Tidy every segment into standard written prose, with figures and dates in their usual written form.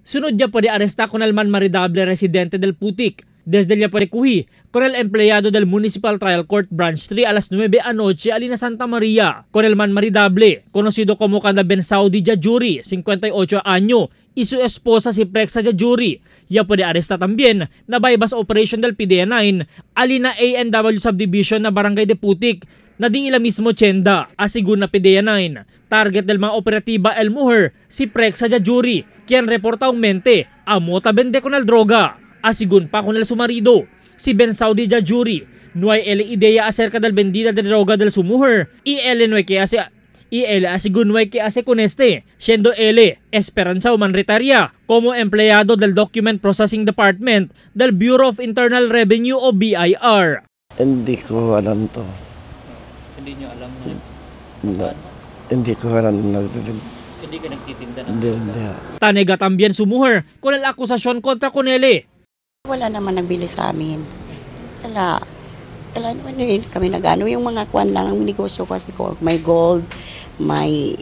Sunod ya puede aresta con el man maridable residente del Putik. Desde ya puede kuhi con el empleado del Municipal Trial Court Branch 3 a las 9 anoche alina Santa Maria. Con el man maridable, conocido como Kanda Ben Saudi Jajuri, 58 año, y su esposa si Prexa Jajuri. Ya puede aresta también na bypass operation del PDEA 9 alina ANW Subdivision na Barangay de Putik na di ila mismo tienda, asigun na PDEA 9. Target del mga operativa el mujer si Prexa Jajuri, quien reporta mente amota vende con el droga. Asigun pa con el su marido, si Ben Saudi Jajuri, no hay el idea acerca del vendida de droga del su mujer y él no hay que hace y él asigun no hay que hace con este, siendo él Esperanza Humanretaria como empleado del Document Processing Department del Bureau of Internal Revenue o BIR. Hindi ko alam to. Hindi nyo alam na? Hindi. Hindi ko alam na. Hindi ka nagtitinda ng Hindi, hindi. Tanega también su mujer con el acusación contra con él. Wala naman nagbili sa amin. Wala. Wala naman rin kami nag-ano. Yung mga kwan lang ang negosyo kasi ko. May gold, may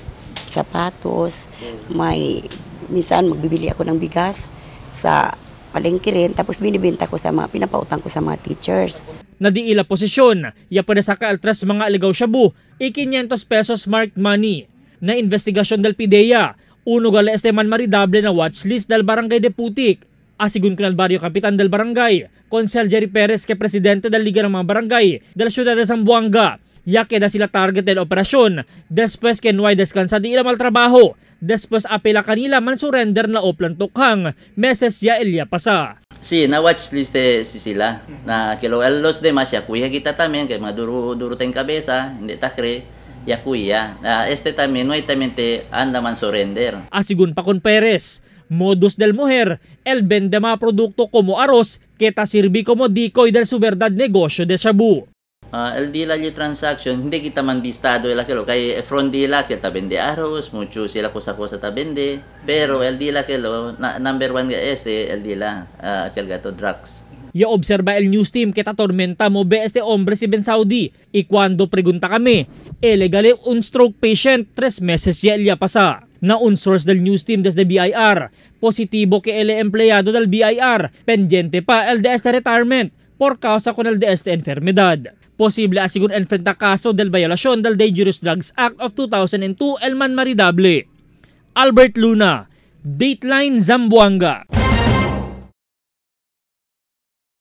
sapatos, may minsan magbibili ako ng bigas sa palengke rin. Tapos binibenta ko sa mga, pinapautang ko sa mga teachers. Na di ila posisyon, ya pwede sa kaaltras mga aligaw shabu, 500 pesos marked money. Na investigasyon del PDEA, uno gala este man maridable na watchlist del Barangay de Putik. Asigun con el barrio kapitan del barangay, Consel Jerry Perez que presidente del Liga ng mga Barangay del Ciudad de Zamboanga. Ya queda sila target del operasyon, después que no hay descansa di ila mal trabajo, después apela kanila man surrender na oplan tukhang, meses ya elya pasa. Sí, na watchlist si sila. Na kilo los demás ya kuya kita también que maduro duro ten cabeza, hindi ta kre. Ya kuya. Este también no hay también te anda man surrender. Asigun pa con Perez, modus del mujer, el vende mga produkto como arroz que ta sirvi como decoy del su verdad negosyo de shabu. El deal yung transaction, hindi kita man bistado el aquelo, kay front deal que ta vende arroz, mucho sila cosa-cosa ta vende, pero el deal aquelo, na, number one este, el deal aquel gato drugs. Ya observa el news team que ta tormenta mo be este hombre si Ben Saudi, y cuando pregunta kami, ele un stroke patient, 3 meses ya el ya pasa. Na un source del news team desde BIR, positibo que el empleado del BIR, pendiente pa el de este retirement por causa con el de este enfermedad. Posible asigun enfrenta kaso del violación del Dangerous Drugs Act of 2002 el man maridable. Albert Luna, Dateline Zamboanga.